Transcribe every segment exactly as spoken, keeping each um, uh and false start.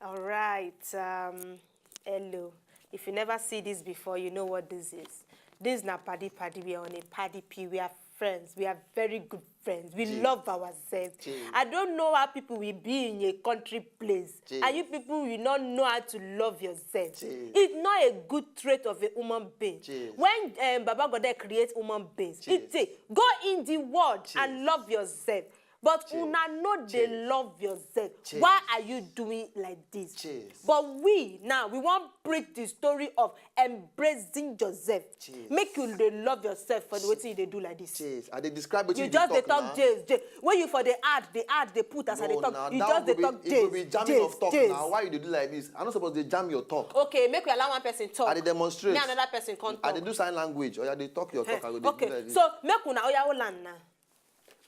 All right. Um, hello. If you never see this before, you know what this is. This na Paddy Paddy. We are on a Paddy P. We are friends. We are very good friends. We Jeez. Love ourselves. Jeez. I don't know how people will be in a country place. Jeez. And you people will not know how to love yourself. Jeez. It's not a good trait of a human being. Jeez. When um, Baba Godeh creates human beings, Jeez. It say, go in the world Jeez. And love yourself. But Jeez. Una no dey Jeez. Love yourself. Jeez. Why are you doing like this? Jeez. But we now, we wan preach the story of embracing yourself. Jeez. Make you dey love yourself for the wetin you dey do like this. Jeez. I dey describe wetin you you dey just dey talk talk now. Jeez, jeez. When you for dey add, dey add, dey put as I dey No, talk. Now You that just one dey go talk be, it go be jeez, jamming jeez, of talk jeez. Now. Why you dey do like this? I no suppose dey jam your talk. Okay, make we allow one person talk. I dey demonstrate. Me another person come I dey talk. Do sign language. Oya dey talk your Eh, talk. I go dey okay, do like this. So make una oya hold hand now.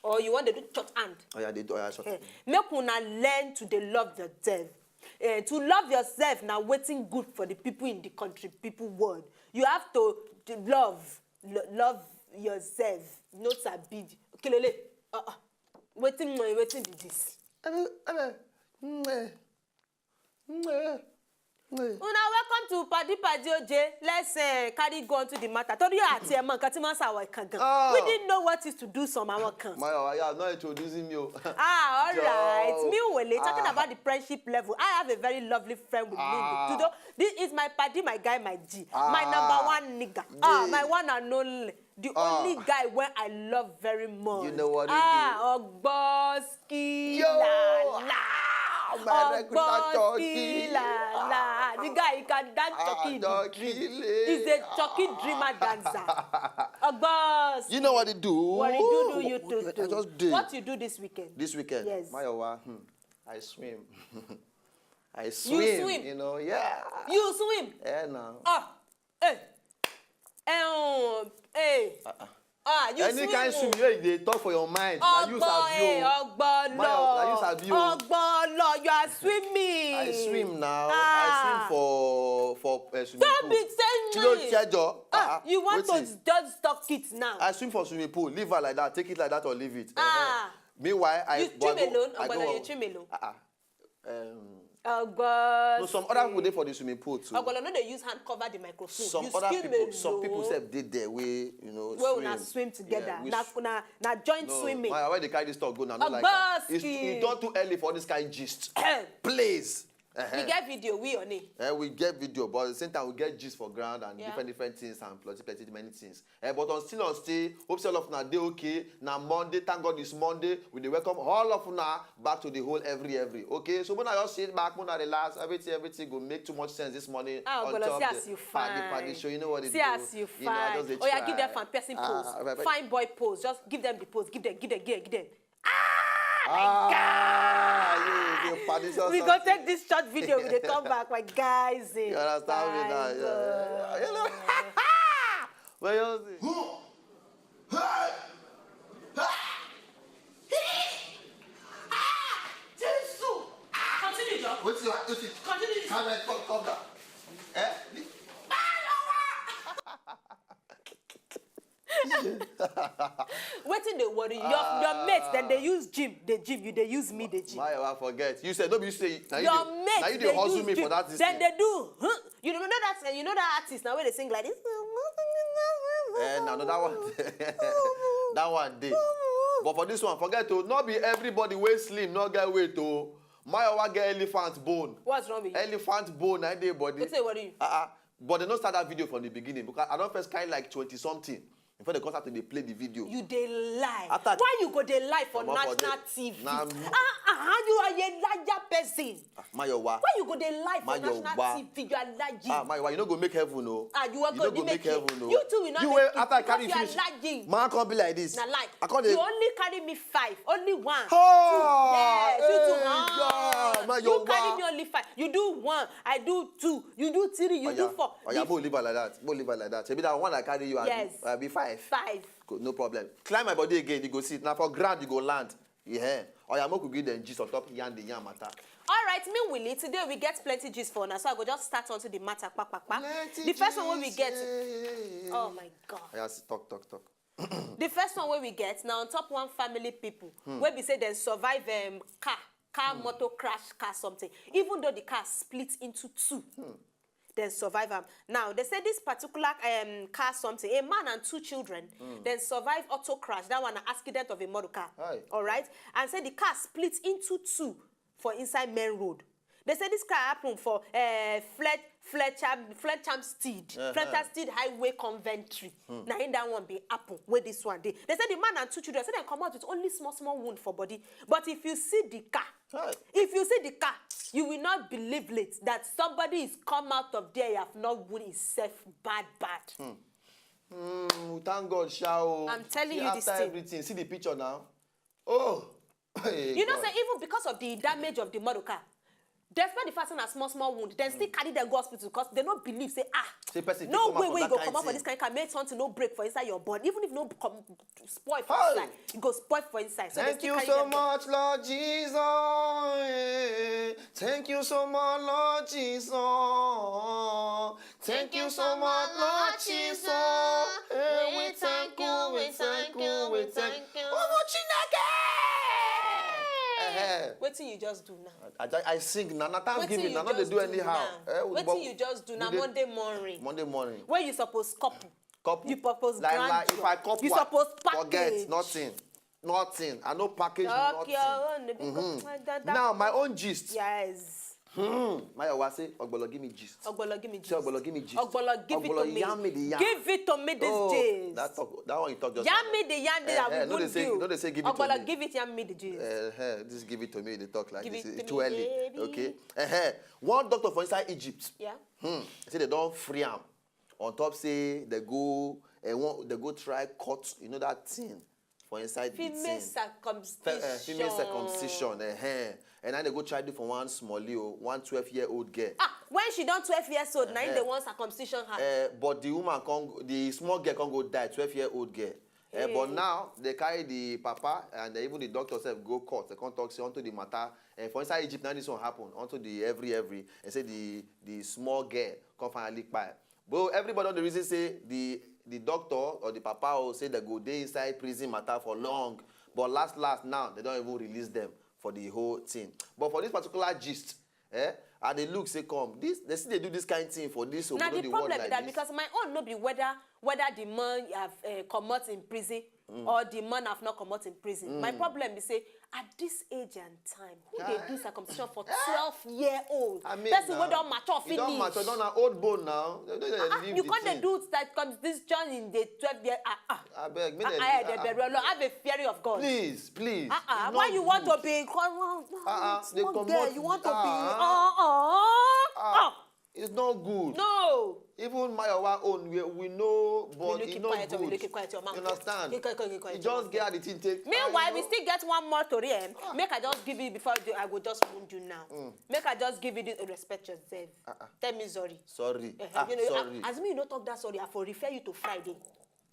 Or you wan dey do short hand. Oya dey do oya short. Eh, make una learn to dey love yourself. Eh, to love yourself na wetin good for the people in the country, people world. You have to, to love, lo- love yourself. No sabi. Kelele. Uh-uh. Wetin wetin be this? Ebe ebe. Mwe. Mwe. Mwe. Una welcome to Paddy Paddy Oje. Let's uh, carry go on to the matter. Torí àti ẹ̀ mọ̀ nǹkan tí wọ́n ṣàwọ̀ kan gan. Ah. We didn't know what is to do some àwọn kan. My oya, you are not introducing me o. Ah, all right. Joe. Me wele talking Ah. About the friendship level. I have a very lovely friend with Ah. Me. Today, this is my paddy, my guy, my G, my Ah. Number one nigga. Ah, G. My one and only. The Ah. Only guy wey I love very much. You know what he Ah, do? Ogboski Yo! La La. Ah, my regular Ogboski turkey. La La. The guy he can dance Ah, turkey in the turkey dream. Lay. He's a turkey dreamer dancer. Ogboski. You know what he do? What he do do you too I too. Just do. What you do this weekend? This weekend? Yes. Mayowa, hmm, I swim. I swim. You swim? You know, yeah. You swim? Yeah, now. Ah. Hey. Eh, oh, hey. Uh-uh. Ah, you Any swim kind o. Swim, you dey talk for your mind. Na you Ogbo, sabi eh, o. Ogbolo. My, na you sabi o. Ogbolo, you are swimming. I swim now. Ah. I swim for for uh, swimming Don't pool. Be saying Kí ló me. Ṣe jọ? Ah, Uh-uh. You want Wait to is- just talk it now. I swim for swimming pool. Leave her like that. Take it like that or leave it. Ah. Uh-huh. Meanwhile, I You go- swim I go- alone? I go Ogbolo, you work. Swim alone? Uh-uh. Um, Ogbo no, some other people dey for the swimming pool too. Ogolo no dey use hand cover the microphone. Some You other swim people, some people alone. Sef dey there wey you know Wey una swim. Swim together. Yeah, we Na sw- na na joint no, swimming. My, why dey carry this talk go now? No like am. It's Ogboski. E don too early for this kind gist. Please. We Uh-huh. Get video, we on it. Eh, we get video, but at the same time we get gist for ground and Yeah. Different different things and plenty plenty many things. Eh, but on still on still, hope say all of una dey okay. Na Monday, thank God it's Monday. We dey welcome all of una back to the whole every every. Okay, so una just sit back, una relax, everything everything go make too much sense this morning. Ah, on Ogolo, top see of as the you Paddy Paddy fine. Show. You know what they See do. As you You know, I fine. Just dey Oh yeah, give them try. Fan person Ah, pose. Right, right. Fine boy pose. Just give them the pose. Give them, give them, give them, give them. Ah, my Ah, God. Yeah, yeah, Paddy show We go something. Take this short video. We dey come back, my guys. Eh. You understand me now? Bye, Yeah, yeah, yeah. Bye. You know? Where you see? Who? Hey! Ah! Hey! Ah! Jesus! Ah! Continue, John. What's your, what's it? Continue. Come and come, come down. Eh? Wetin dey worry you? Your, your mate dem dey use gym, dey gym. You dey use me, dey gym. My, I forget. You said no be you say na you Your dey, mate na you dey dey hustle use me gym. For that thing. Then they do. Huh? You know that you know that artist now where they sing like this. Eh, na another one. That one dey. But for this one, forget to not be everybody wey slim no get weight o. My owa get elephant bone. What's wrong with you? Elephant bone na dey body. Wetin dey worry you? Uh-uh. But they no start that video from the beginning because I don first carry like twenty something before they come start to dey play the video. You dey lie. After Why you go dey lie for Mama for national the- T V? Na- Ah, ah, you are a liar person. Ah, Mayowa. Why you go dey lie for Mayowa. National T V? You are lying. Ah, Mayowa, you no go make heaven o. Ah, you wan You no go go make make heaven o. You too will not You make wey it after I carry because you you are finish, lying. Man come be like this. Na lie. I come dey You only carry me five, only one, Oh, two. Yes, you too. hey, Ah, yeah, you Mayowa. Carry me only five. You do one, I do two. You do three, you do four. Oya, This mo leave her like that. Mo leave her like that. Shebi that one I carry you, I Yes. be, I be five. Five. Go, no problem. Climb my body again, you go sit. Now for ground, you go land. Yeah. Oya, make we give them gist on top yarn the yarn matter. All right, me Willie. Today we get plenty gist for now, so I go just start onto the matter. Pa, pa, pa. Plenty The first one wey we gist, get. Yeah, yeah, yeah, yeah. Oh my God. Oya, s- talk, talk, talk. The first one wey we get now on top one family people Hmm. Wey be say dem survive um, car. car, motor crash, car something. Even though the car split into two, then survive am. Now, they say this particular, um, car something, a man and two children, then survive auto crash. That one, an accident of a motor car. All right? And say the car split into two for inside main road. They say this car happen for, uh, Flet-, Fletcher, Fletcher Steed, Fletcher Steed Highway Coventry. Now, in that one be happen where this one dey. They say the man and two children, say they come out with only small, small wound for body. But if you see the car, if you see the car, you will not believe it that somebody is come out of there, you have not wound himself bad, bad. Mm, we thank God, sha o. I'm telling See, you this after thing. Everything, see the picture now. Oh, hey, You know, God. Say even because of the damage of the motor car, despite the fact say na small, small wound, dem still carry dem go hospital because they no believe say, ah, Say person fit no come out way from wey you that go kind come out for thing. This kind car, make something no break for inside your body, even if no come spoil for Hey! Inside, e go spoil for inside. So they Thank still you carry so dem go. Much, Lord Jesus. Thank you so much, Lord Jesus. Thank you so much, Lord Jesus. Hey, we thank you, we thank you, we thank you. Oh, Chineke! Eh, eh. Wetin you just do now? I, I, I sing na, na Wetin Thanksgiving, you na, not they just do do anyhow. Now? Eh, we- Wetin but you just do we now? dey- Monday morning. Monday morning. Where you suppose couple. Couple. You suppose Like, grant like, if your- I couple, you suppose package. Forget nothing. Nothing. I no package Talk nothing. Your own. Because my, that, that, Now, my own gist. Yes. Hmm. Mayowa say, Ogbolo, give me gist. Ogbolo, give me gist. Say, Ogbolo, give me gist. Ogbolo, give it Ogbolo, to me. Yam me the yam. Give it to me these Oh, days. That, talk, that one you talk just Yam now. me the yam that Eh, I eh, no, they won't say, do. No, they say, give it to Ogbolo, me. Give it, yam me the gist. Eh, eh, this give it to me. They talk like Give this. it It's to too me, early. Baby. Okay. Eh, eh. One doctor for inside Egypt. Yeah. Hmm. Say they don't free am. On top say they go, eh, one, they go try cut, you know that thing for inside the Female thing. circumcision. Fe- eh, female circumcision. Eh, eh. And then they go try do for one small, one twelve year old girl. Ah, when she don twelve years old, na im Eh. They want circumcision her. Eh, but the woman can, the small girl can go die, twelve year old girl. Eh, but Hey. Now they carry the papa and even the doctor sef go court. They come talk say unto the matter. Eh, for inside Egypt, now this one happen. Unto the every, every, they say the, the small girl come finally kpai. But everybody on the reason say the, the doctor or the papa will say they go dey inside prison matter for long. But last, last now, they don't even release them for the whole thing. But for this particular gist, eh, I dey look say come. This, they still dey do this kind thing for this Na obodo the the world problem like be that this. Because my own no be whether, whether the man have, uh, comot in prison or the man have not comot in prison. My problem be say at this age and time, who dey do circumcision for twelve year old? I mean, Person now, wey don mature you don finish. Mature, don na old bone now. They, they, they Ah, leave you the can't dey thing. Do circumcision in the twelve year. Ah, ah. Abeg, make Ah, dem ah, do- they ah, bẹ̀rù Ọlọ́run. Have a fear of God. Please, please. Ah, ah. It's Why not you want to good. Be? Ah, ah, they Small girl, comot you want to be? ah, Ah, ah. Ah, it's not good. No. Even Mayowa own, we, we know, but We look e it no quiet, we good. look it quiet, your mouth. You understand? Keep quiet, keep quiet, You keep quiet. Just get the thing take. Meanwhile, I we know. Still get one more tori. Eh? Ah. Make I just give you before I do, I go just wound you now. Make I just give you this respect yourself. Ah, ah. Tell me sorry. Sorry. Eh, Ah, you know, sorry. As me, you no talk that sorry. I for refer you to Friday.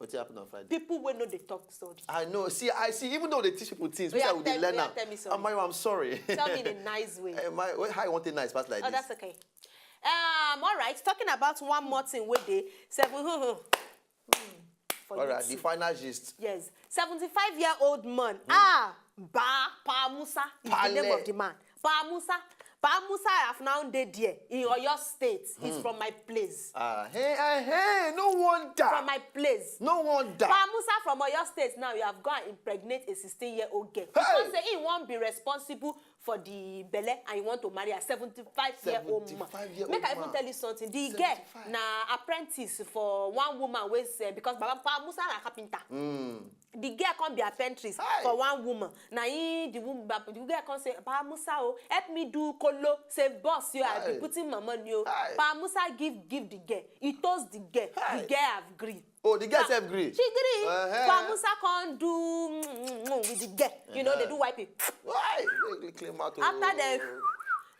Wetin happen on Friday? People wey no dey talk sorry. I know. See, I see. Even though they teach people things, Oya, which I would tell- learn oya, am. Tell me sorry. Amayo, I'm sorry. Tell me in a nice way. Eh, my, how you want a nice pass like Oh, this? That's okay. Um, all right. Talking about one more thing wey dey seven. Hmm, hmm. Hmm. All right, Forget the it. Final gist. Yes, seventy-five year old man. Ah, Ba Pa Musa is the name Pale. Of the man. Pa Musa, Pa Musa have now dey there in Oyo State. He's from my place. Ah, hey, hey, hey, no wonder. From my place. No wonder. Pa Musa from Oyo State now, you have gone and impregnate a sixteen year old girl. Because say he won't be responsible for the belle and you want to marry a seventy-five year old man. Seventy-five year old Make I even man. Tell you something. The girl Seventy-five. Na apprentice for one woman wey say, because Baba Pa Musa na carpenter. The girl come be apprentice Hi. For one woman. Na him the woman, the girl come say, "Pa Musa o, help me do kolo. Say boss, you I be Hi. Putting my money o." Hi. Pa Musa give give the girl. He toast the girl. Hi. The girl have gree. Oh, the girl sef gree. She gree. Uh-huh. Pa Musa come do mm, mm, mm, with the girl. You know they do wiping. Why? Make me clean mouth. After the,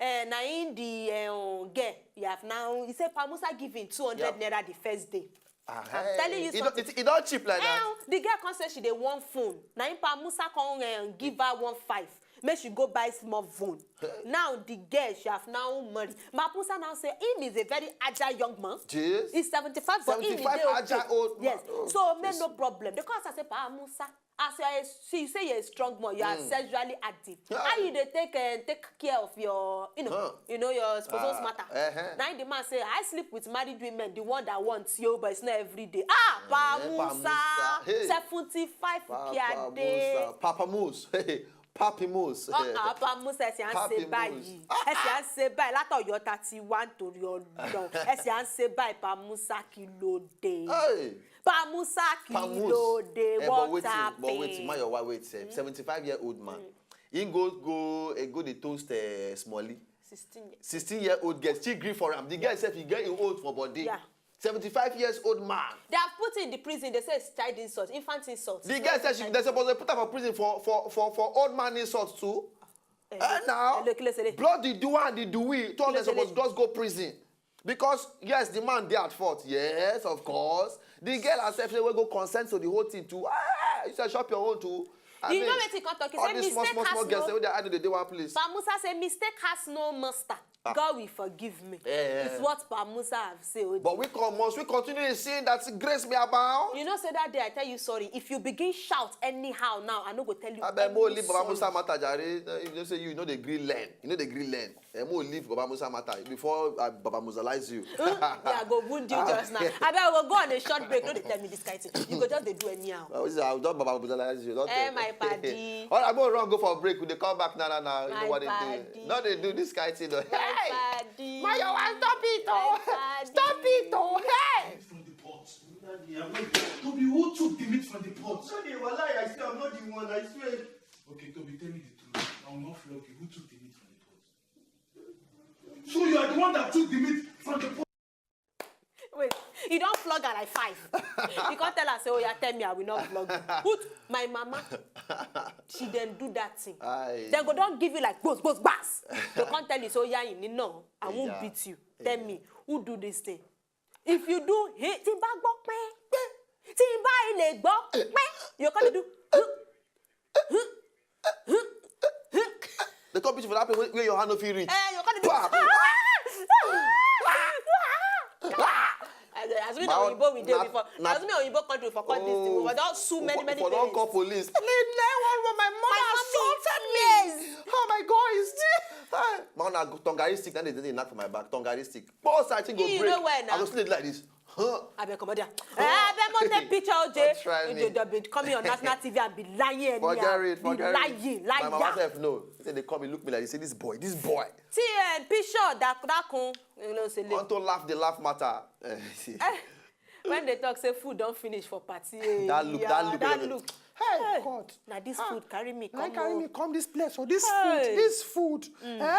uh, na him the uh, girl, you have now. He said Pa Musa give him two hundred Yeah. naira the first day. Ah, I'm telling you it, something. It, it don't cheap like that. Eh, the girl come say she dey want phone. Na him Pa Musa come uh, give her one five. Make she go buy small phone. Now the girl she have now money. Pa Musa now say him is a very agile young man. Jeez. He's seventy-five, but him is Seventy-five dey okay. Agile old man. Yes. Oh, So make yes. No problem. Because I say Pa Musa, As you are a, see, you say you're a strong man, you are sexually active. How you dey take, uh, take care of your, you know, Huh. you know, your sposo's Ah, matter? Uh-huh. Now the man say, "I sleep with married women, the one that wants you, but it's not every day." Ah, Pa Eh, Musa, Pa Musa. Hey. seventy-five Papa kiade. Musa. Papa Moose. Hey, Papi Moose. Ah, ah, Pa Musa, ẹ ṣe à ń ṣe Papi báyìí, ẹ ṣe à ń ṣe báyìí, látọ̀yọ́ thirty-one torí Ọlọ́run, ẹ ṣe à ń ṣe báyìí, Pa Musa, kí ló dé? Hey. Pa Musa, kí Pamus. ló dé? Eh, but What wait, but wait, happened? My your wife wait, sef. Seventy-five year old man. He go go e go dey toast uh, Smolly. Sixteen years. Sixteen year old girl still gree for am. The girl sef, he get him old for body. Yeah. Seventy-five years old man. They have put in the prison. They say it's child insult, infant insult. The girl said she they suppose to put her for prison for for for for old man insult too. Eh, Eh, now hello, kí ló ṣe lè? Blood the do and the do we. Two of them Kí ló ṣe lè? Suppose just go prison. Because yes, the man dey at fault. Yes, of course. The girl herself say we go consent to the whole thing too. Ah, you say shop your own too. I You mean, know wetin he come talk? He all say these small mistake small small has girls no. Say wey dey hide no dey dey one place. Pa Musa say mistake has no master. God will forgive me. Eh, eh. It's what Pa Musa have said. But we come must we continue in seeing that grace may abound. You know, say that day I tell you sorry. If you begin shout anyhow now, I no go tell you. Abeg, mo leave Baba Sorry. Musa matter jare. You know say you no dey gree learn. You no dey gree learn. Eh, mo leave Baba Musa matter before uh, Baba Musalize you. Hmm? Yeah, I go wound you just now. Abeg, I go go on a short break. No dey tell me this kind thing. You go just dey do anyhow. Well, this is- I'll just Baba Musalize you. Don't Eh, tell- my paddy. All right, I'm gonna run go for a break. They come back now, now, now. You My know what they paddy. Do? No, they do this kind thing. Though. My Hey, paddy. my your wife, stop it, oh! My paddy. Stop it, oh! Hey! From the pot. Toby, who took the meat from the pot? No, they were lie. I say I'm not the one. I swear. Okay, Toby, tell me the truth. I will not flog you. Who took the meat from the pot? So you are the one that took the meat from the pot. Wait, you don flog her like five. You can't tell her say, "Oh yeah, tell me, I will not flog you." Put my mama. She then do that thing. Aye. Then go don give you like gbos gbos gbas. They can't tell you, "So yeah, you need no. I won't Yeah. Beat you." Tell me, who do this thing? If you do, hey, tí n bá gbọ́ pé, pé, tí n bá ilé gbọ́ pé, you can't do. They come beat you for that place where, where your hand no fit reach. Eh, you can't do. Bah! As, as we My know own- Oyibo we dey na- before. na- As we know Oyibo country for call this thing. Oh, We don sue many for- many for don parents. Call police. Please, nine one one, my mother My mommy, assaulted me. yes. Oh my God, is this? Ah, my own na Tongari stick. Then they dey knock for my back. Tongari stick. Boss, I think go You break. Know where I now? Go sleep Like this. Huh? Abeg, come on there. Eh, abeg, mo take picture, O J. Don't try me. You dey be coming on national T V and be lying anyhow. Forget it, Be forget lying, it. My mama liar. Sef know. Say they come, they look me like they say, "This boy, this boy." See, eh, picture that that kun. You know, say Want to laugh, the laugh matter. Eh, see. When they talk, say food don finish for party. Eh, That look, yeah, that look, that that look. look. Hey, God. Now this Ah, food carry me Now come. carry Oh. me come this place for this Hey. Food, this food. Eh?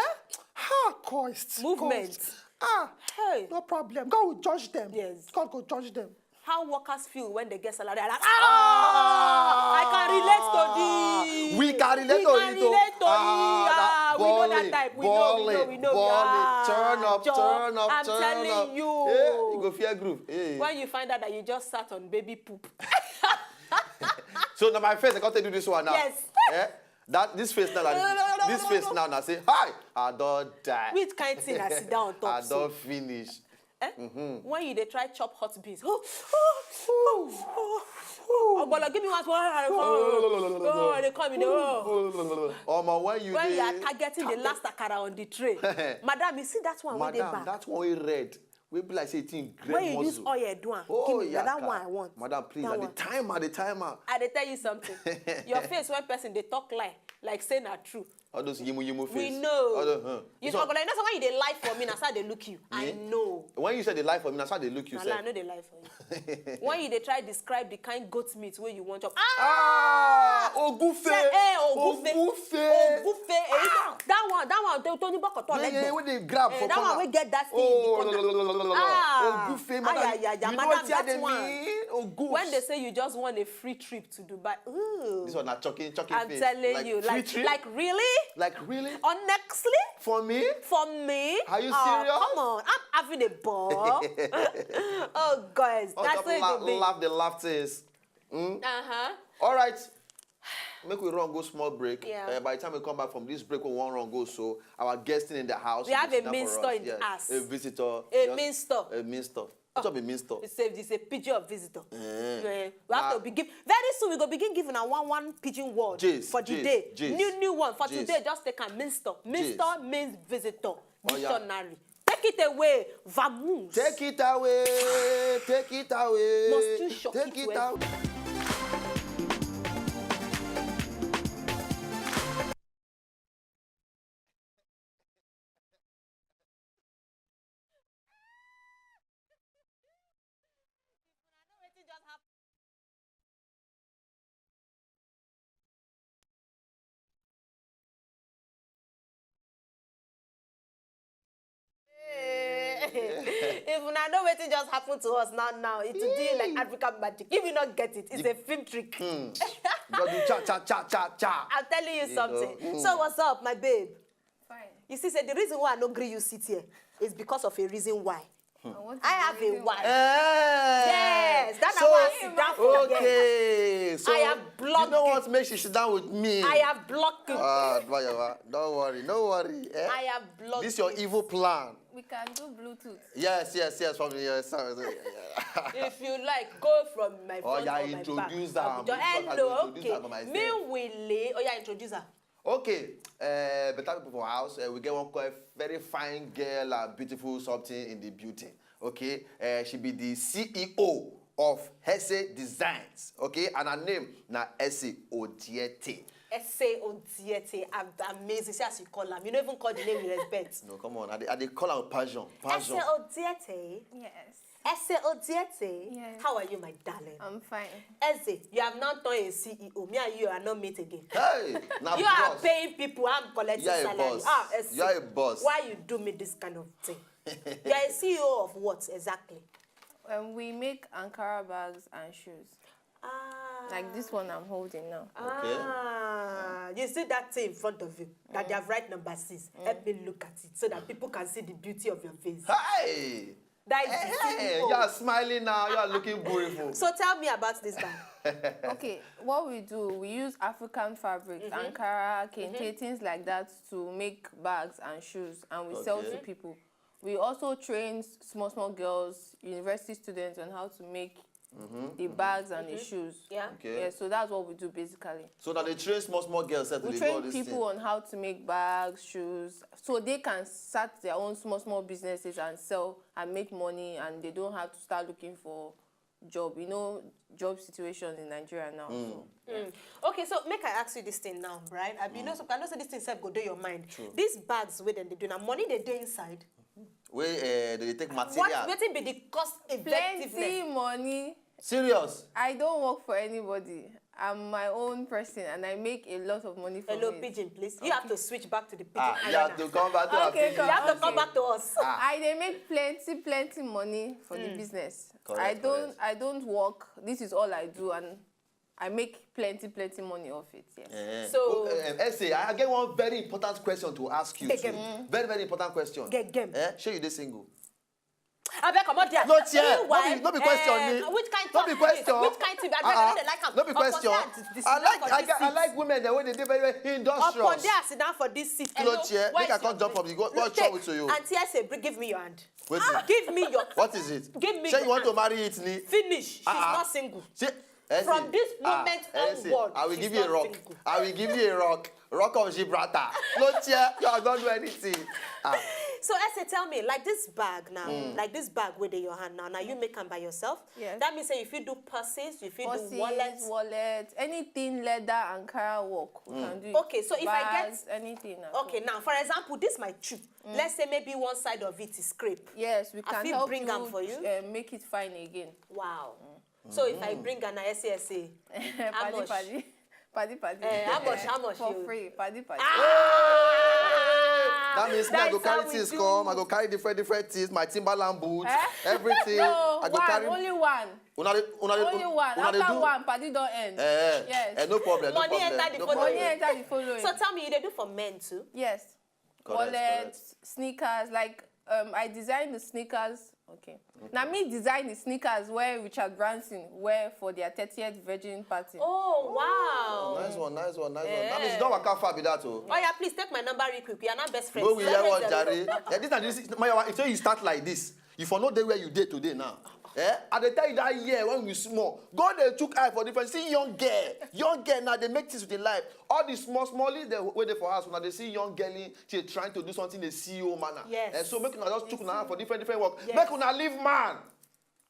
Ah, cost. Movement. Cost. Ah, Hey. No problem. God will judge them. Yes. God will judge them. How workers feel when they get salary? Like, ah, I can relate to this. We can relate We to can it, oh. relate to it. Ah, Ah, that we know balling, that type. We know, we know, balling, we know. balling. Ah, Turn up, Joe, turn up, I'm turn telling up. you. Yeah, you go fear groove. Hey. When you find out that you just sat on baby poop. So now my face, I can't do this one now. Yes. Eh? That this face now, like, this face now, now say, "Hi, I don't die. Which kind thing I sit down on top I so? Don't finish." Eh? When you dey try chop hot beans. Oh, oh, oh, oh. Ogbolo, give me one. Oh, they come in. Oh. Omo, when you When you dey- are targeting the last akara on the tray. Madam, you see that one wey dey Madam, back? That one wey red. We be like say it in great When you use muscle. Oil do am. Oh, Give me yeah, that one I want. Madam, please, That at the One. Time, at the timer. I dey tell you something. Your face when person dey talk lie, like say na true. All those yimu yimu face. We know. All those, huh. You So, talk like, you know, so when you dey lie for me, na so I dey look you. I Yeah. Know. When you say they lie for me, that's how they look you. Na Sir. Lie, I no dey lie for you. When you dey try describe the kind goat meat wey you want chop. Ah, Ah! Ogufe. Say, eh, Ogufe. Ogufe. Ogufe. Eh, that one, that one, Tony Bokoto Yeah, yeah, Legbe. when they grab Eh, for that corner. One wey get that thing. Oh, In the corner. Ah, Ogufe, madam. Ay, ay, ay, You know madam, what that they one. Mean? Ogufe. When they say you just want a free trip to Dubai, ooh. This one na chucking, chucking I'm face. Telling Like, you, free like, trip? Like really? Like really? Honestly? For me? For me? Are you Oh, serious? Come on, I'm having a ball. Oh, guys, Oh, that's just so it la- go be. Laugh the laugh things. Uh huh. All right. Make we run go small break. Yeah. Uh, by the time we come back from this break, we won't run go. So our guest in the house. We will have be a sitting minster for us. In the Yeah. house. A visitor. A Just minster. A minster. What be mean store? It's a, it's a pidgin of visitor. Eh. Eh, we have to begin very soon. We go begin giving a one one pidgin word Jace, for the Jace, day. Jace, new new one for Jace. Today. Just take a mean store. Mean store means visitor, oh, yeah, missionary. Take it away, vamoose. Take it away, take it away. Must you shock take it, it away. If una know wetin just happen to us now now, it will do you like African magic. If you not get it, it's a film trick. Hmm. Just do cha cha cha cha cha. I'm telling you something. So what's up, my babe? Fine. You see, say the reason why I no gree you sit here is because of a reason why. I have a wife. Eh. Yes, that's so, why I sit down for okay, so I have blocked you. Don't want to make she sit down with me. I have blocked you. Ah, don't worry, don't worry, don't worry. Eh? I have blocked this your evil plan. We can do Bluetooth. Yes, yes, yes, from here. If you like, go from my front or my back. Oh, yeah, introduce her. Hello, okay. Me, Willie. Oh, yeah, introduce her. Okay, uh, better people for house. Uh, we get one quite very fine girl and beautiful something in the beauty. Okay, uh, she be the C E O of Hesse Designs. Okay, and her name na Ese Odiete. Ese Odiete, amazing. See as you call am. You no even call the name with respect. No, come on. I dey, I dey call am passion. Passion. Ese Odiete. Yes. Ese Odiete, yes. How are you, my darling? I'm fine. Eze, you have now turned a C E O. Me and you are not mate again. Hey, now you are paying people, I'm collecting salary. Ah, Eze, you are a boss. Why you do me this kind of thing? You are a C E O of what exactly? Um, we make Ankara bags and shoes. Ah. Like this one I'm holding now. Okay. Ah, you see that thing in front of you that they have write number six. Help me look at it so that people can see the beauty of your face. Hey! That is the C E O. Hey, you are smiling now. You are looking beautiful. So tell me about this bag. Okay, what we do, we use African fabrics, Ankara, kente, things like that to make bags and shoes, and we sell to people. We also train s- small, small girls, university students on how to make the bags and the shoes. Yeah. Okay. Yeah, so that's what we do basically. So now they train small, small girls that we train people on how to make bags, shoes, so they can start their own small, small businesses and sell and make money, and they don't have to start looking for job. You know, job situations in Nigeria now. So. Mm. Okay, so make I ask you this thing now, right? I mean, you know, so I know say this thing sef go dey your mind. True. These bags wey dem dey do na money dey dey inside. Wey uh, they take material. What wetin be the cost effectiveness? Plenty money. Serious? I don't work for anybody. I'm my own person and I make a lot of money from it. Hello, pidgin, please. You have to switch back to the pidgin. Ah, you have to come back to our pidgin. You have to come back to us. Ah. I dey make plenty, plenty money for the business. Correct, I don't, correct. I don't work. This is all I do, and I make plenty, plenty money off it. Yes. Eh. So, oh, eh, eh, Ese, I get one very important question to ask you too. Very, very important question. Get game. Eh? Shey you dey single? Abeg, comot there. No chair. No be, no be question ni. Which kind talk be this? Which kind thing? Abeg, I no dey like am. No be question. I like, I, I like women that when they dey very, very industrious. Upon there, sit down for this seat. Hello, chair. Make I come jump from the, what, what trouble to you? Auntie Ese, give me your hand. Wait. Give me your. What is it? Give me. Say you want to marry it ni? Finish. She's not single. From this moment onward, I will give you a rock. I will give you a rock. Rock of Gibraltar. No chair, you have not do anything. Ah. So Ese, tell me, like this bag now, like this bag wey dey your hand now, now you make am by yourself? Yes. That means say you fit do purses, you fit do wallet. Purses, wallet, anything leather and Ankara work, we can do it. Okay, so if I get anything. Okay, now for example, this my shoe. Let's say maybe one side of it is scrape. Yes, we can help you, uh, make it fine again. Wow. So if I bring an S A S A, how much? Paddy, paddy. Eh, how much? How much? For free, paddy, paddy. Ah! That means me, I go carry things come. I go carry different, different things. My Timberland boots, everything. No, I go carry only one. Only one. After one, paddy don end. Eh, eh, no problem. Money enter the following. Money enter the following. So tell me, you dey do for men too? Yes. Wallet, sneakers, like, um, I design the sneakers. Okay. Now me design the sneakers where Richard Branson wear for their thirtieth virgin party. Oh, wow. Oh, nice one, nice one, nice one. That means you don't work out far be that, oh. Oh yeah, please take my number real quick. We are not best friends. No, we hear one, Jare. Yeah, this and this. My, if you start like this, You for no dey where you dey today now. Eh? I dey tell you that year when we small. God dey chook eye for different. See young girl. Young girl now dey make things with im life. All the small small leads wey dey for house, una dey see young girl dey trying to do something in a C E O manner. Yes. Eh, so make una just chook una eye for different different work. Yes. Make una leave man.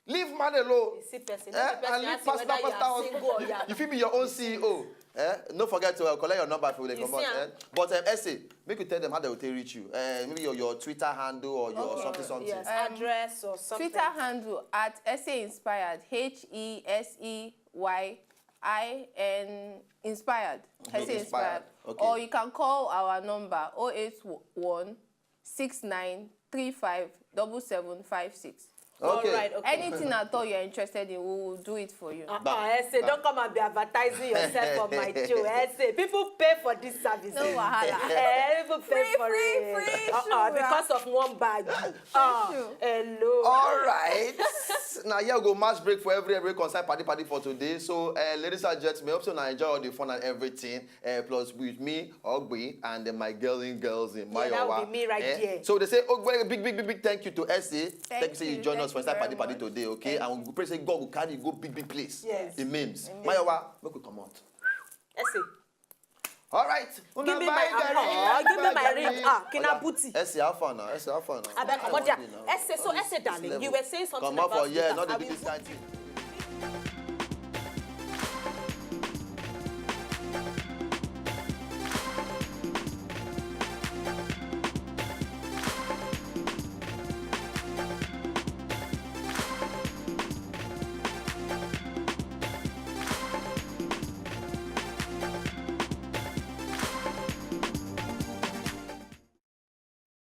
Leave man alone. You see person, Eh? let the person And leave ask you whether pastor, you pastor are husband. single or you You, are you fit be your own C E O. Eh? No forget to uh, collect your number if you dey You comot. see am? Eh? But um, Essay, make you tell them how they will take reach you. Uh, maybe your, your Twitter handle or your Okay. something something. Yes, Um, address or something. Twitter handle at Essay Inspired, H E S E Y I N Inspired. Essay Inspired. Inspired. Okay. Or you can call our number oh eight one six nine three five double seven five six. Okay. All right, okay. Anything at all you're interested in, we will do it for you. Uh, Bam, uh, Essay, bam. Don't come and be advertising yourself for my show. Essay, people pay for this service. No wahala. Eh, people pay Free, for free, it. free Uh, uh, show, because of one bag. Uh, show. Hello. All right. Now here we go match break for every every concern party party for today. So, uh, ladies and gentlemen, hope so now enjoy all the fun and everything. Uh, plus with me, Ogbe, and uh, my girl in girls in Yeah, that would Mayowa. be me right Eh? there. So they say, Ogbe, big big big big thank you to Essay. Thank Thank you say you you. join Thank us for you inside party very party much. Today, okay? Thank And we pray say God will carry you go big big place. Yes. In memes. Amen. Mayowa, make we come out. Essay. All right. Give me my, uh, give me my ring. Ah, Kina booty. Essay, how far now? Essay, how far now? Abeg, How comot far there. now? Essay, so All this- Essay, this darling, you level. were saying something Come out about for here, Twitter. not the I big will this kind thing.